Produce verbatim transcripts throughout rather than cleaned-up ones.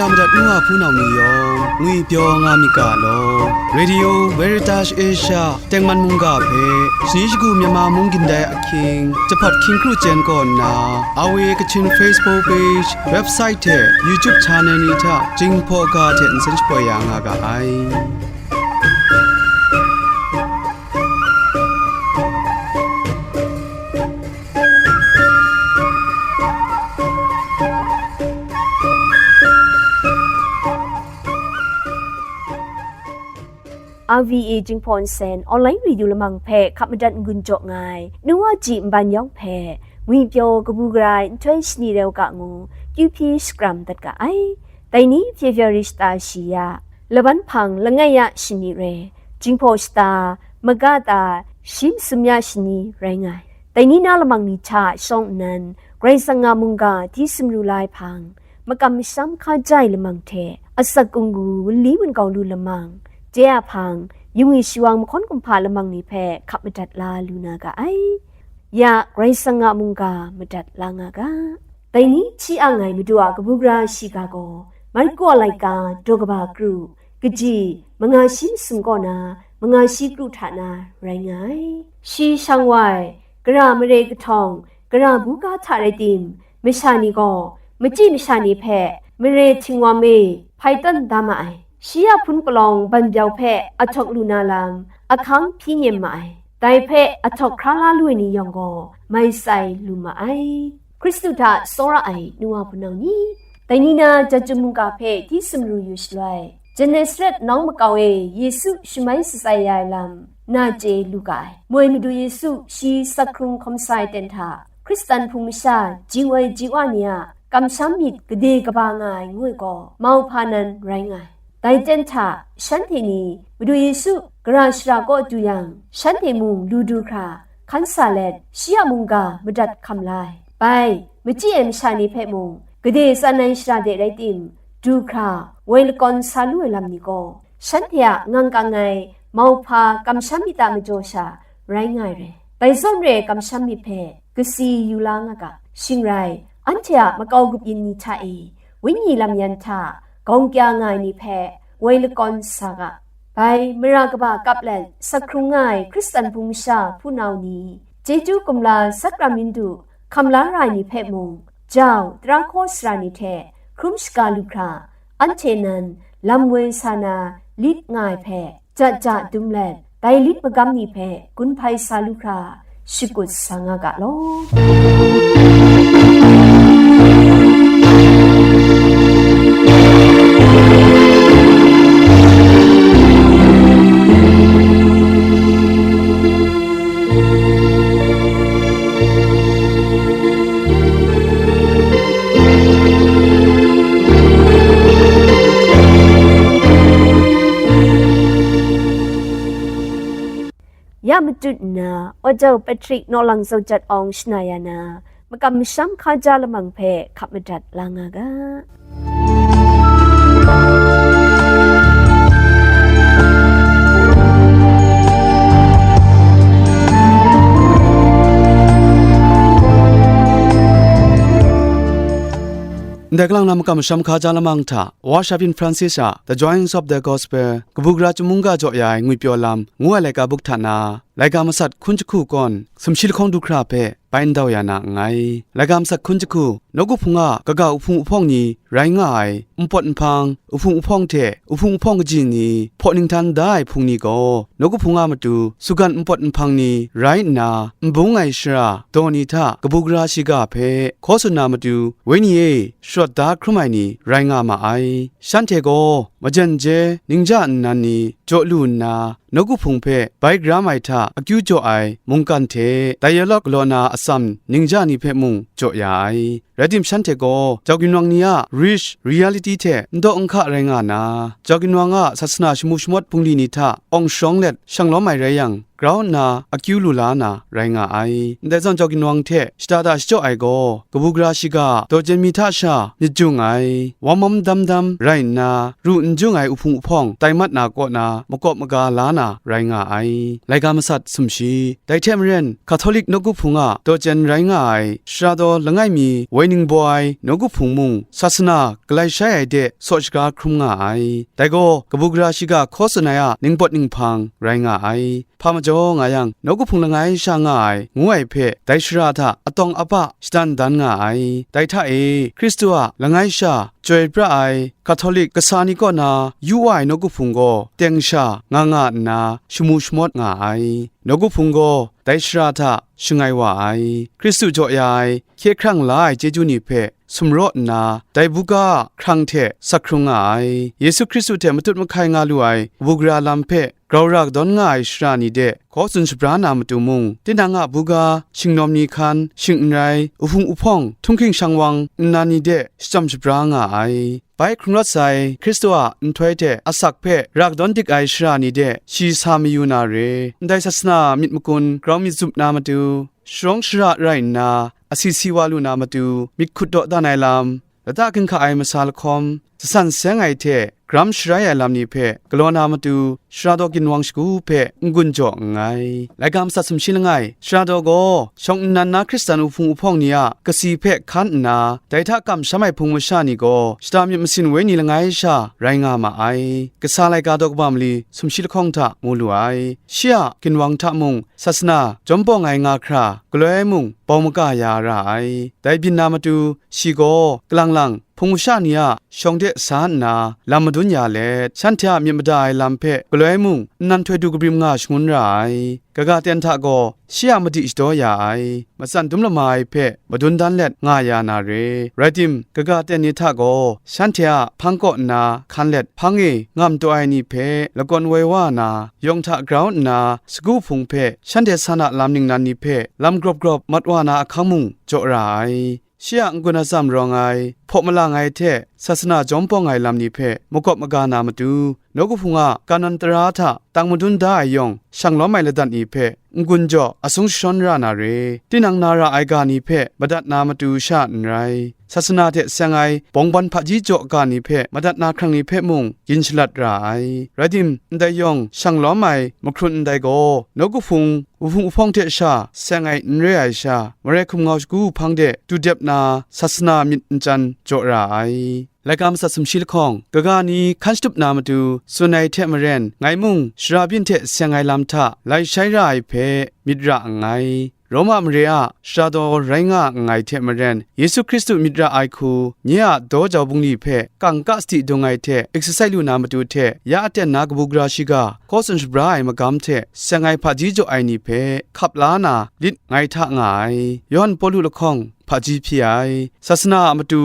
Ya madat nu wa hpunau ni yawng ngwipyaw nga myit ga law. Radio Veritas Asia tengman mungga hpe shani shagu Myanmar mung gindai ahkying jahpat hkying kru chyen kaw nna, A W A Kachin Facebook page, website hte YouTube channel ni hta Jinghpaw ga hte nsen shapoi ya nga ga ai. R V A Jinghpaw Nsen online radio lamang hpe hkap madat n-gun jaw nga ai, nu wa ji nban yawng hpe, ngwipyaw kabu gara ai nhtoi shani rau ga ngu, kyu hpyi shakram dat ga ai. Dai ni February shata shi ya, laban hpang langai ya shani rai, Jinghpaw shata, maga ta, shi masum ya shani rai nga ai. Dai ni na lamang ni hta shawng nnan, Karai Kasang a mungga hti sumru la ai hpang, makam masham hka ja ai lamang hte, asak kunggu, wunli wungkau lu lamang, je a hpang, yungwi shawang mahkawn kumhpa lamang ni hpe hkap madat la lu na ga ai. Ya, Karai Kasang a mungga madat la nga ga. Dai ni hti ang ai Madu a kabu gara shiga gaw, Marku a laika daw kaba kru, kaji, manga shi masum kaw na, manga shi kru hta na rai nga ai. Shi shang wa ai, gara mare kahtawng, gara buga hta rai tim, masha ni gaw, machyi masha ni hpe mare htingwam e hpai tawn da ma ai. Shi a hpun palawng ban byau hpe ahtawk lu na lam, ahkang hpyi nyem ma ai. Dai hpe ahtawk hkra la lu ai ni yawng gaw, mai tsai lu ma ai. Hkristu hta tsawra ai nu wa hpunau ni, dai ni na Jahtum mungga hpe hti sumru yu shaloi, Genesaret nawng makau e Yesu shamai shatsai ya ai lam, na chye lu ga ai. Moi Madu Yesu shi sak hkrung hkawm sa ai ten hta, Hkristan hpung masha ji woi ji wa ni a kamsham myit gade kaba nga ai ngu ai gaw, mauhpa nan rai nga ai. Dai ten hta, shanhte ni Madu Yesu gara shara kaw du yang, shanhte mung lu du hkra, hkan sa let, shi a mungga madat hkam la ai. Bai, machyi ai masha ni hpe mung, gade tsan ai shara de rai tim, du hkra, woi lakawn sa lu ai lam ni gaw, shanhte a ngang kang ai mauhpa kamsham myit a majaw sha rai nga ai re. Dai zawn re ai kamsham myit hpe kasi yu la nga ga. Shing rai, anhte a makau grup yin ni hta e, wenyi lam yan hta gawng kya nga ai ni hpe woi lakawn sa ga. Bai, mara kaba kap let sak hkrung nga ai Hkristan hpung masha hpunau ni, chyeju kumla sakram yin du hkam la ra ai ni hpe mung, jau, tara hkaw sara ni hte hkrum shaga lu hkra, anhte nan lam woi sa na lit nga ai hpe, ja ja dum let, dai lit magam ni hpe gun hpai sa lu hkra, shakut sa nga ga law. Ya matut nna, Awjau Patrick Nawlang Zaujat Awng shana ya na, makam masham hkaja lamang hpe hkap madat la nga ga. Ndai kalang na makam masham hkaja lamang hta, Wa Shabyin Francis a The Joys of the Gospel, kabu gara chyum mungga jaw ya ai ngwipyaw lam, ngu ai laika buk hta na, laika masat hkun jahku kawn, sumshi lahkawng du hkra hpe bai ndau ya na nngai. Laika masat hkun jahku, nawku hpung a kaga uhpung uhpawng ni rai nga ai, npawt nhpang, uhpung uhpawng hte uhpung uhpawng kaji ni hpaw ninghtan da ai hpung ni gaw, nawku hpung a matu sugan npawt nhpang ni rai nna, nbung ai shara daw ni hta kabu gara shiga hpe hkaw tsun na matu, Wenyi e, sharawt da hkrum ai ni rai nga ma ai. Shanhte gaw majen je ningja nnan ni jaw lu nna, nawku hpung hpe bai karam ai hta akyu jaw ai mungkan hte dialogue galaw na atsam ningja ni hpe mung jaw ya ai. Rai tim, shanhte gaw jau ginwang ni a rich reality hte n daw n hka rai nga na, jau ginwang a sasana shamu shamawt bungli ni hta awng sharawng let shang lawm ai rai yang, grau nna akyu lu la na rai nga ai. Ndai zawn jau ginwang hte shada da shachyaw ai gaw, kabu gara shiga daw chyen mi hta sha myit jung ai, wam wam dam dam rai nna, ru n jung ai uhpung uhpawng tai mat na kaw na makawp maga la na rai nga ai. Laika masat sumshi. Dai hte maren, Catholic nawku hpung a daw chyen rai nga ai, shara daw langai mi woi ningbaw ai nawku hpung mung, sasana galai shai ai de saw shaga hkrum nga ai. Dai gaw, kabu gara shiga hkaw tsun ai a ningpawt ninghpang rai nga ai. Hpa majaw nga yang, nawku hpung langai sha nga ai, ngu ai hpe, dai shara hta atawng apa shadan dan nga ai. Dai hta e, Hkristu a langai sha, chyoi pra ai, Hkatolik kasa ni kaw na yu wa ai nawku hpung gaw, teng sha nga nga nna, shamu shamawt nga ai. Nawku hpung gaw, dai shara hta shangai wa ai. Hkristu jaw ya ai, hkye hkrang la ai chyeju ni hpe sumraw nna, dai buga a hkrang hte sak hkrung nga ai. Yesu Hkristu hte matut mahkai nga lu ai kabu gara lam hpe grau ra kadawn nga ai shara ni de hkaw tsun shabra na matu mung, tinang a buga, shingnawm ni hkan, shing n rai, uhpung uhpawng, htunghking shangwang nnan ni de shachyam shabra nga ai. Bai hkrung rawt sai Hkristu a nhtoi hte asak hpe ra kadawn dik ai shara ni de shi sa mayu na re. Ndai sasana myit makun grau myit zup na matu, sharawng shara rai nna, asi si wa lu na matu, myit hkut dawdan ai lam, lata ginhka ai masa lahkawm, jasan seng ai hte gram sharai ai lam ni hpe galaw na matu, Sara daw ginwang shagu hpe n-gun jaw nngai. Laika matsat sumshi langai, Sara daw gaw shawng nnan na Hkristan uhpung uhpawng ni a kasi hpe hkan nna, dai hta kamsham ai hpung masha ni gaw shata myit masin wenyi langai sha rai nga ma ai. Kasa laika daw kaba mali sumshi lahkawng hta mu lu ai. Shi a ginwang hta mung, sasana jawm pawng ai nga hkra, galoi mung bau maga ya ra ai. Dai byin na matu, shi gaw kalang lang hpung masha ni a shawng de sa nna lam madun ya let, shanhte a myit mada ai lam hpe galoi mung nnan htoi du kabrim nga shangun ra ai. Kaga ten hta gaw shi a madi shadaw ya ai, matsan dum lama ai hpe madun dan let nga ya na re. Rai tim, kaga ten ni hta gaw shanhte a hpang kaw nna hkan let hpang e ngam taw ai ni hpe lakawn woi wa na, yawng hta grau nna sagu hpung hpe shanhte san a lam ningnan ni hpe lam grawp grawp mat wa na ahkang mung jaw ra ai. Shi a n-gun atsam rawng ai, hpaw malang ai hte sasana jawm pawng ai lam ni hpe makawp maga na matu, nawku hpung a kanan tara hta tang madun da ai yawng, shang lawm ai ladat ni hpe n-gun jaw asung jashawn ra na re. Tinang na ra ai ga ni hpe madat na matu sha n rai, sasana hte seng ai bawngban hpaji jaw ga ni hpe madat na hkrang ni hpe mung yin shalat ra ai. Rai tim, ndai yawng shang lawm ai mahkrun ndai gaw, nawku hpung uhpung uhpawng hte sha seng ai n re ai sha, marai hkum ngau shagu hpang de du dep na sasana myit nchan jaw ra ai. Laika matsat sumshi lahkawng, kaga ni hkan shatup na matu tsun ai hte maren, ngai mung shara byin hte seng ai lam hta lai shai ra ai hpe myit ra nngai. Roma mare a sara daw rai nga nngai hte maren, Yesu Hkristu myit ra ai hku, nye a daw jau bungli hpe kangka sadi dung ai hte exercise lu na matu hte, ya aten na kabu gara shiga, hkaw tsun shabra ai magam hte seng ai hpaji jaw ai ni hpe hkap la na lit ngai hta nga ai. Yawhan Pawlu lahkawng hpaji hpyi ai, sasana a matu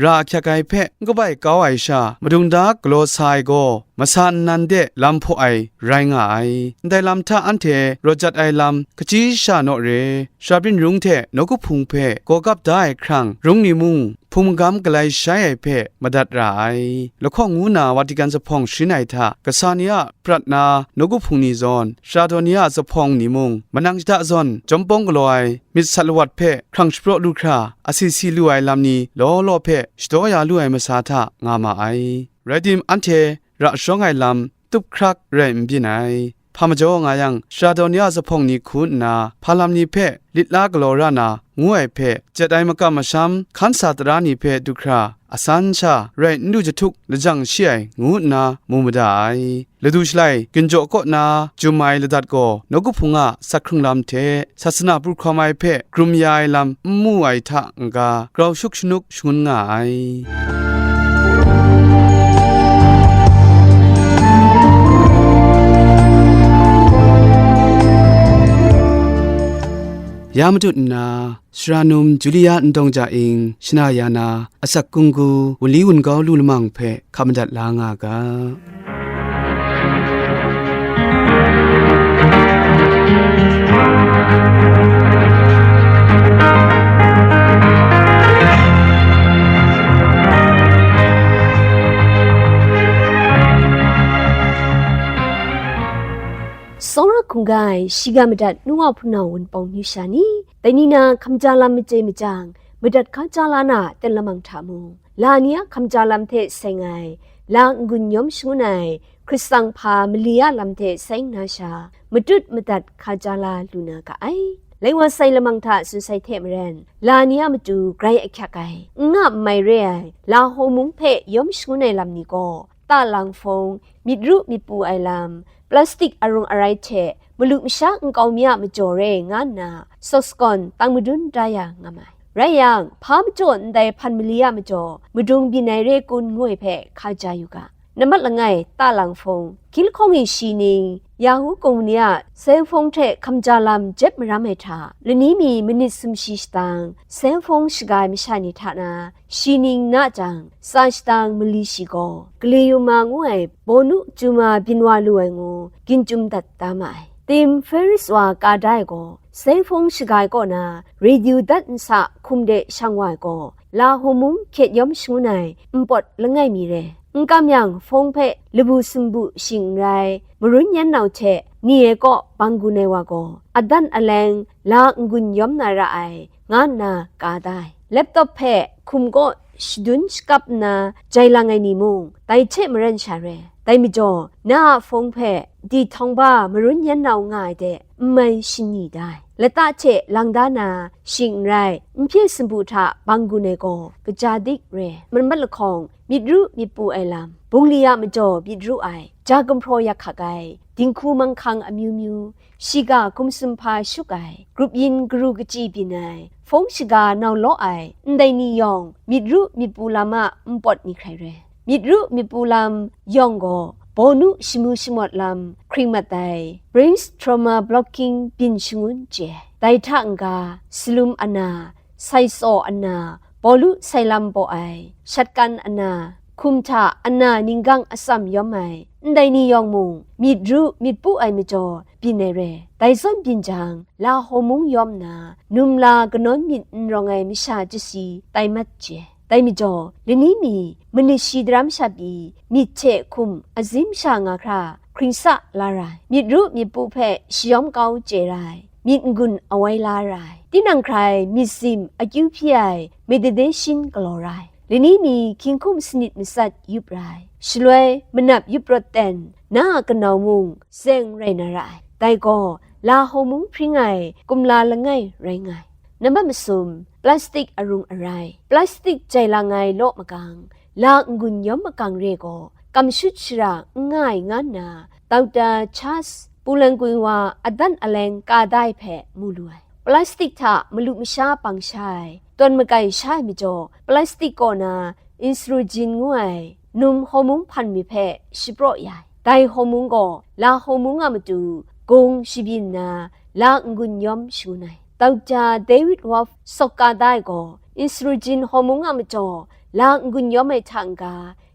ra ahkyak ai hpe n kabai kau ai sha, madung da galaw sa ai gaw, masa nnan de lam hpaw ai rai nga ai. Ndai lam hta anhte rawt jat ai lam, kaji sha naw re, shabyin rung hte nawku hpung hpe gaw kap da ai hkrang, rung ni mung, hpung magam galai shai ai hpe madat ra ai. Lahkawng ngu na Vatican zuphpawng sharin ai hta, kasa ni a prat na nawku hpung ni zawn, sara daw ni a zuphpawng ni mung, manang shada zawn jawm pawng galaw ai myit sat lawat hpe hkrang shapraw lu hkra, asi si lu ai lam ni law law hpe shadaw ya lu ai masa hta nga ma ai. Rai tim, anhte ra sharawng ai lam tup hkrak rai n byin ai. Hpa majaw nga yang, sara daw ni a zuphpawng ni hku nna, hpa lam ni hpe lit la galaw ra na, ngu ai hpe, jet ai makam masham, hkan sa tara ni hpe du hkra, asan sha rai n du jahtuk lajang shi ai, ngu nna mu mada ai. Ladu shalai ginjaw kaw na jum ai ladat gaw, nawku hpung a sak hkrung lam hte sasana pru hkawm ai hpe grum ya ai lam n mu ai hta n-ga, grau shuk shanuk shangun nga ai. Ya matut nna, Sara num Julia Ndawng Ja Ing shana ya na, asak kunggu wunli wungau lu lamang hpe hkap madat la nga ga. Tsawra hkungga ai shiga madat nu wa hpunau wunpawng myu sha ni, dai ni na hkamja lam maje majang, madat hkaja la na aten lamang hta mung, la ni a hkamja lam hte seng ai, la n-gun yawm shangun ai, Hkristan hpa mali a lam hte seng na sha, matut madat hkaja la lu na ga ai. Lai wa sai lamang hta tsun sai hte maren, la ni a matu grai ahkyak ai, n nga n mai re ai, la hawmung hpe yawm shangun ai lam ni gaw, talang hpawng, myit ru myit pu ai lam, plastik arung arai hte malu masha nkau mi a majaw re nga nna, sawsakawn tang madun da ya nga mai. Rai yang, hpa majaw ndai hpan mali a majaw madung byin ai re kun ngu ai hpe hka ja yu ga. Nambat langai, talang hpawng, hkying lahkawng e shi ning, Yahoo kung ni a cell phone hte hkamja lam jep maram ai hta, lani mi manit sumshi shadang cell phone shaga ai masha ni hta na, shi ning na jang, tsa shadang mali shi gaw, Glioma ngu ai bawnu chuma byin wa lu ai ngu, gin chyum dat da ma ai. Tim Ferris wa ka da ai gaw, cell phone shaga ai kaw na, radio dat nsa hkum de shang wa ai gaw, la hawmung hkyet yawm shangun ai npawt langai mi re. N kam yang, hpawng hpe labu sumbu shing n rai, marun yan nau hte ni ai kaw bang gun ai wa gaw, adan aleng la n-gun yawm na ra ai, nga nna ka da ai. Laptop hpe hkum kaw shadun shakap nna jai lang ai ni mung, dai hte maren sha re. Dai majaw, na a hpawng hpe dihtawng ba marun yan nau nga ai de, n mai shani da ai. Lata hte lang da na, shing n rai, n hpye sumpu hta bang gun ai gaw, kaja dik re. Nambat lahkawng, myit ru myit pu ai lam, bungli a majaw myit ru ai, ja gumhpraw yak hkak ai, dinghku manghkang amyu myu, shiga hkum sumhpa shup ai, grup yin garu kachyi byin ai, hpawng shaga nau law ai, ndai ni yawng myit ru myit pu lam a npawt ni hkrai re. Myit ru myit pu lam yawng gaw, bawnu shamu shamawt lam hkring mat ai, brain trauma blocking byin shangun chye. Dai hta n-ga, salum ana, sai tsaw ana, bawlu sai lam baw ai, shatkan ana, hkum hta ana ninggang atsam yawm ai, ndai ni yawng mung, myit ru myit pu ai majaw byin ai re. Dai zawn byin jang, la hawmung yawm nna, num la kanawn myit n rawng ai masha chyasi tai mat chye. Dai majaw, lani mi manit shi daram sha pyi, myit hte hkum azim sha nga hkra, hkring sa la ra ai. Myit ru myit pu hpe shayawm kau chye ra ai, myit n-gun awai la ra ai. Tinang hkrai myit sim akyu hpyi ai meditation galaw ra ai. Lani mi hkying hkum sanit matsat yup ra ai. Shaloi manap yup rawt ten, na a kanau mung zeng rai na ra ai. Dai gaw, la hawmung hpring ai kumla langai rai nga ai. Nambat masum, plastik arung arai. Plastik jai lang ai law makang, la n-gun yawm makang re gaw, kam shut shara n nga ai nga nna, Doctor Charles Boulenger wa adan aleng ka da ai hpe mu lu ai. Plastik hta malu masha pang sha ai, tawn makai sha ai majaw, plastik kaw na estrogen ngu ai num hawmung hpan mi hpe shapraw ya ai. Dai hawmung gaw la hawmung a matu gung shabyin nna, la n-gun yawm shangun ai. Doctor David Wolf sawk ka da ai gaw, estrogen hawmung a majaw la n-gun yawm ai hta n-ga,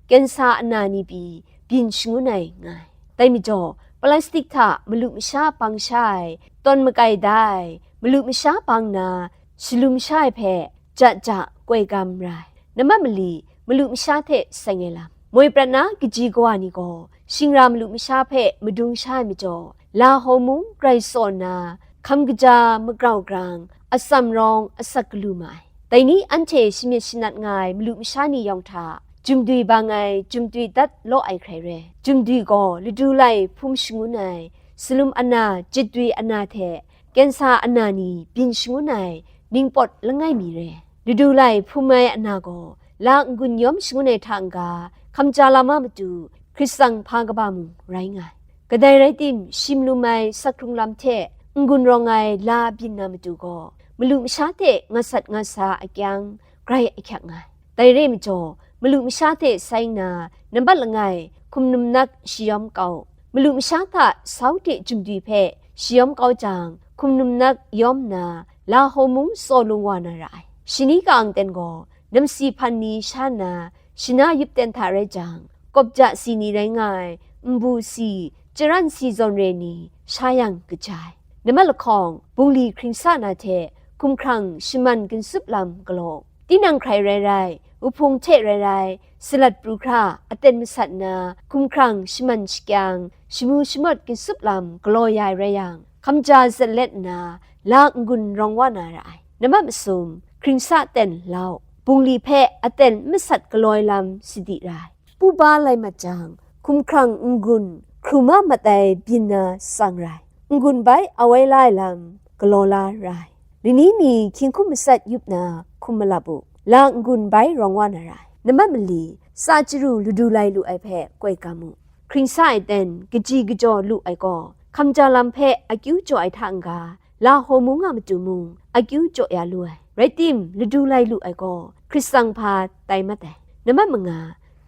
kensa ana ni pyi byin shangun ai nga ai. Dai majaw, plastik hta malu masha pang sha ai, tawn makai da ai, malu masha pang na, shalum sha ai hpe ja ja koi gam ra ai. Nambat mali, malu masha hte seng ai lam. Moi prat na kaji kawa ni gaw, shingra malu masha hpe madung sha ai majaw, la hawmung grai tsaw nna, hkam kaja magrau grang, atsam rawng asak galu ma ai. Dai ni anhte shamyit shanat nga ai malu masha ni yawng hta, jumdui bang ai, jumdui dat law ai hkrai re. Jumdui gaw ladu lai hpum shangun ai, salum ana, jitdui ana hte, kensa ana ni byin shangun ai ningpawt langai mi re. Ladu lai hpum ai ana gaw, la n-gun yawm shangun ai hta n-ga, hkamja lam a matu, hkrit tsang hpa kaba mung rai nga ai. Kadai rai tim, shi malum ai sakhkrung lam hte n-gun rawng ai la byin na matu gaw, malu masha hte ngat sat ngat sa akyang, grai ahkyak nga ai. Dai re ai majaw, malu masha hte sai nna, nambat langai, hkum num nak shayawm kau. Malu masha hta sau hte jumdui hpe shayawm kau jang, hkum num nak yawm nna, la hawmung tsaw lung wa na ra ai. Shani ka-ang ten gaw, namsi hpan ni sha nna, shana yup ten hta rai jang, kawpja si ni rai nga ai, nbu si, jaran si zawn re ni sha yang kaja ai. Nambat lahkawng, bungli hkring sa na hte, hkumhkrang shaman ginsup lam galaw. Tinang hkrai rai rai, wuhpung hte rai rai, salat pru hkra, aten masat na, hkumhkrang shaman shakyang, shamu shamawt ginsup lam galaw ya ai rai yang, hkamja zatlet nna, la n-gun rawng wa na ra ai. Nambat masum, hkring sa ten lau, bungli hpe aten n masat galaw ai lam sadi ra ai. Pu ba lai mat jang, hkumhkrang n-gun hkrum a mat ai byin na tsang ra ai. N-gun bai awai la ai lam galaw la ra ai. Lani mi hkying hkum matsat yup na hkum malap u, la n-gun bai rawng wa na ra ai. Nambat mali, sa chyaru ladu lai lu ai hpe koi gam u. Hkringsa ai ten kaji kajaw lu ai gaw, hkamja lam hpe akyu jaw ai hta n-ga, Laho mung a matu mung akyu jaw ya lu ai. Rai tim, ladu lai lu ai gaw, Hkrisang hpa tai mat ai. Nambat manga,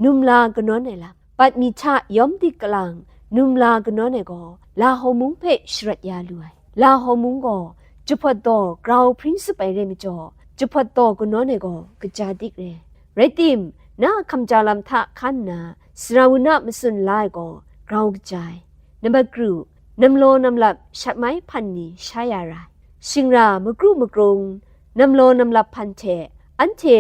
numla kanawn ai lam. Bat mi hta yawm dik kalang, numla kanawn ai gaw, Laho mung hpe sharawt ya lu ai. Laho mung gaw, jahpawt daw grau hpring sup ai re majaw, jahpawt daw kanawn ai gaw, kaja dik re. Rai tim, na a hkamja lam hta hkan nna, sara wun a matsun la ai gaw, grau kaja ai. Nambat kru, namlaw namlap shat mai hpan ni sha ya ra ai. Shingra makru makrung, namlaw namlap hpan hte, anhte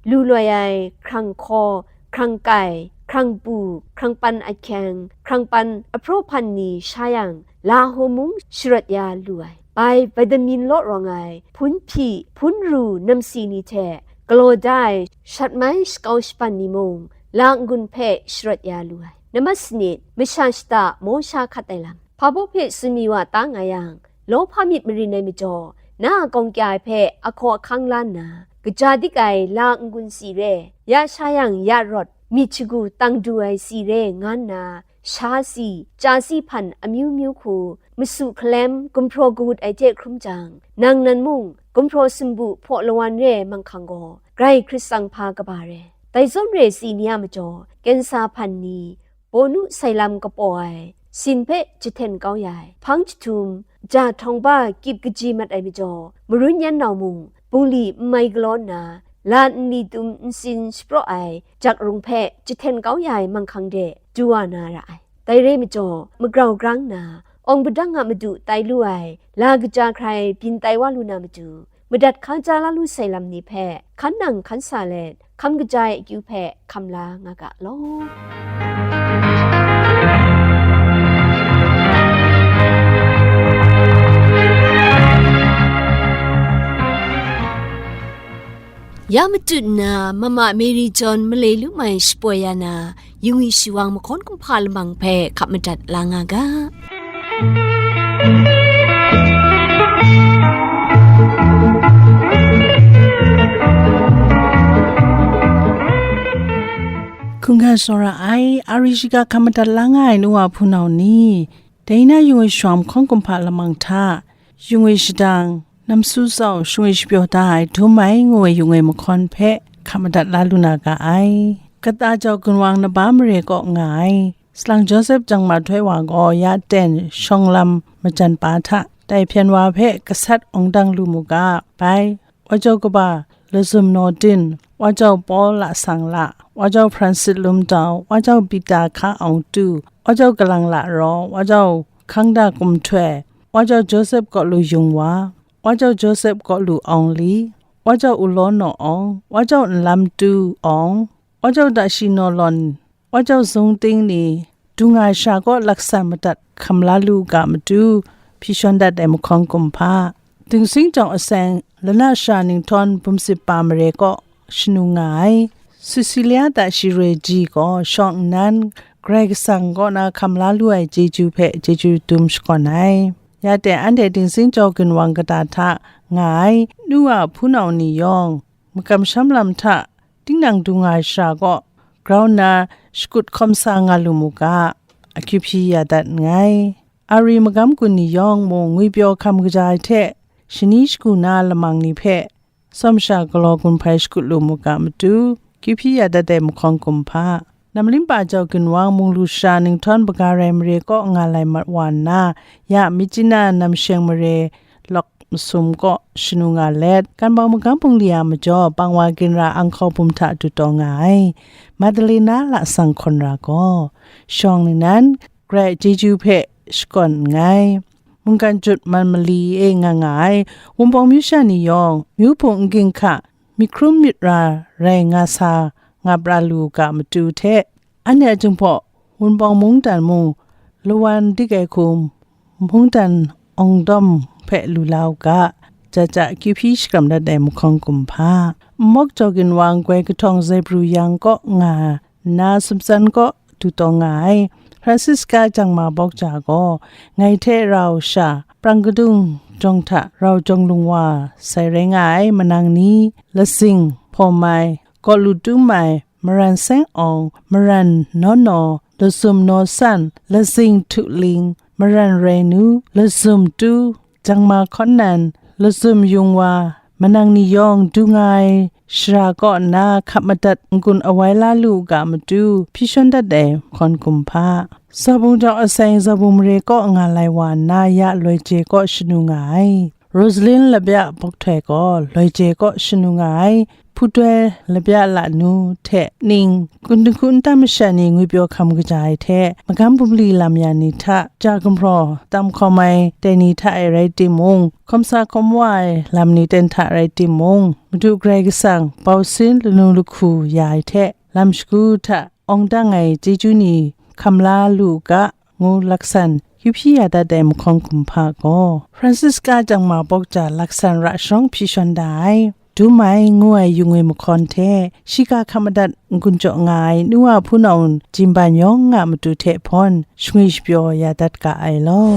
lu loi ai hkrang hkaw, hkrang kai, hkrang pu, hkrang pan ahkyeng, hkrang pan ahpraw hpan ni sha yang, Laho mung sharawt ya lu ai. Bai vitamin law rawng ai, hpun hpyi, hpun ru namsi ni hte galaw da ai shat mai shakau shapan ni mung, la n-gun hpe sharawt ya lu ai. Nambat sanit, masha shata maw sha hkat ai lam. Hpa baw hpe tsun mi wa ta nga yang, lawhpa myit marin ai majaw, na a gawng kya ai hpe ahkaw ahkang la nna, kaja dik ai la n-gun si re, ya sha yang ya rawt, myit shagu tang du ai si re nga nna, sha si, chya si hpan amyu myu hku, masu hkalem, gumhpraw kawut ai hte hkrum jang, nang nan mung, gumhpraw sumbu hpaw lawan re ai manghkang gaw, grai Hkrisang hpa kaba re. Dai zawn re si ni a majaw, kensa hpan ni, bawnu sai lam kapaw ai, sin hpe jahten kau ya ai, hpang jahtum, ja htawng ba kyip kaji mat ai majaw, marun yan nau mung, bungli n mai galaw nna, la nli tum nsin shapraw ai, jak rung hpe jahten kau ya ai manghkang de du wa na ra ai. Dai re majaw, magrau grang nna, awng padang a madu tai lu ai, la kaja hkrai byin tai wa lu na matu, madat hkaja la lu sai lam ni hpe, hkan nang hkan sa let, hkam kaja ai akyu hpe hkam la nga ga law. Ya matut nna, Mama Mary John malai lu mai shapoi ya na, yung i shiwang mahkawn kumhpa lamang hpe hkap madat la nga ga. Hkungga tsawra ai, a ri shiga hkap madat la nga ai nu wa hpunau ni, dai na yung i shiwang mahkawn kumhpa lamang hta, yung i shadang, namsu tsau, shung i shapyaw da ai, dum ai ngu ai yung i mahkawn hpe hkap madat la lu na ga ai. Kata jau gunwang naba mare kaw nga ai, Salang Joseph Jangma Htoi wa gaw ya ten shawng lam majan pa hta, dai hpyen wa hpe gasat awng dang lu mu ga, bai, Wa jau kaba Lazum Naw Din, Wa jau Paul Lasang La, Wa jau Francis Lum Dau, Wa jau Pita Hka Aung Tu, Wa jau Kalang La Raw, Wa jau Hkangda Kum Htoi, Wa jau Joseph Kaw Lu Yung Wa, Wa jau Joseph Kaw Lu Aung Li, Wa jau U Law Naw Aung, Wa jau Nlam Tu Aung, Wa jau Dashi Naw Lawn, Wa jau Zung Ting ni, du nga ai sha kaw laksan madat hkam la lu ga matu, hpyi shawn dat ai mahkawn kumhpa, Dingsing Jawng Aseng lana sha Ninghtawng Bumsip Pa Mare kaw shanu nga ai, Cecilia Dashi Roi Ji gaw shawng nnan Karai Kasang kaw na hkam la lu ai chyeju hpe chyeju dum shakawn ai. Ya ten anhte Dingsing Jawng Ginwang kata hta nga ai nu wa hpunau ni yawng, makam sham lam hta tinang du nga ai sha kaw grau nna shakut hkawm sa nga lu mu ga, akyu hpyi ya dat nngai. Ari magam gun ni yawng mung ngwipyaw hkam kaja ai hte, shani shagu na lamang ni hpe tsawm sha galaw gun hpai shakut lu mu ga matu, kyu hpyi ya dat ai mahkawn kumhpa, Namlimpa jau ginwang mung lu sha Ninghtawng Baga Rai Mare kaw nga lai mat wa nna, ya Myitkyina Namsheng Mare lawk masum kaw shanu nga let, Kanbau magam bungli a majaw Bangwa Ginra Anghkaw Bum hta du taw nga ai. Madalena Lasang Hkawn Ra gaw, shawng ningnan Karai chyeju hpe shakawn nngai. Mungkan Jut Man Mali e nga nga ai Wunpawng myu sha ni yawng, myu hpung n ging hka myit hkrum myit ra rai nga sa nga pra lu ga matu hte, anhte a jinghpaw Wunpawng mungdan mung lawan dik ai hku mungdan awng dawm hpe lu la u ga, ja ja kyu hpyi shakram dat ai mahkawn kumhpa, Nmawk Jaw Ginwang Gwoi Kahtawng Zaibru Yang kaw nga nna, Sumtsan kaw du taw nga ai Francisca Jangma Bawkja gaw, ngai hte rau sha prang kadung jawng hta rau jawng lung wa sai rai nga ai manang ni, Lasing Hpawm Mai, Kaw Lu Tum Mai, Maran Seng Awng, Maran Naw Naw, Lasum Naw San, Lasing Htu Ling, Maran Rai Nu, Lasum Tu, Jangma Hkawn Nan, Lasum Yung Wa, manang ni yawng du nga ai shara kaw nna hkap madat n-gun awai la lu u ga matu, hpyi shawn dat ai hkawn kumhpa. Zabung jaw aseng zabung mare kaw nga lai wa nna, ya loi je kaw shanu nga ai. Rosalyn Labya Bawk Htoi gaw loi je kaw shanu nga ai. Hputoi Labya Lanu hte ning, kun dinghku nta masha ni ngwipyaw hkam kaja ai hte, magam bumli lam ya ni hta ja gumhpraw tam hkawm ai dai ni hta e rai timung, hkawm sa hkawm wa ai lam ni ten hta rai timung, Madu Karai Kasang bau sin lanu lahku ya ai hte, lam shagu hta awng dang ai chyeju ni hkam la lu u ga, ngu laksan yu hpyi ya dat ai mahkawng kumhpa gaw, Francisca Jangma Bawk Ja laksan ra sharawng hpyi shawn da ai, Dum Mai ngu ai yung e mahkawn hte, shiga hkap madat n-gun jaw nga ai nu wa hpunau jinban yawng a matu hte hpawn, shangwi shapyaw ya dat ga ai law.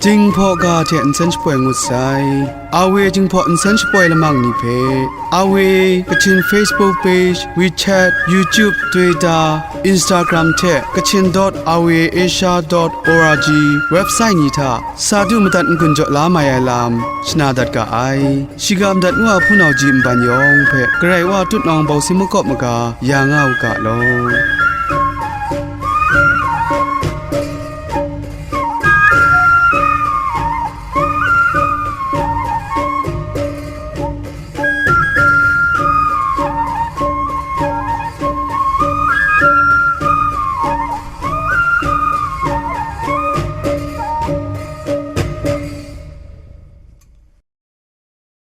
Jinghpaw ga hte nsen shapoi ngut sai. Awe Jinghpaw nsen shapoi lamang ni hpe, Awe Kachin Facebook page, WeChat, YouTube, Twitter, Instagram hte Kachin dot awe asia dot org website ni hta sa du madat n-gun jaw la mai ai lam shana dat ga ai. Shiga madat ngu a hpunau ji nban yawng hpe Karai Wa tutnawng bawsing makawp maga ya nga u ga law.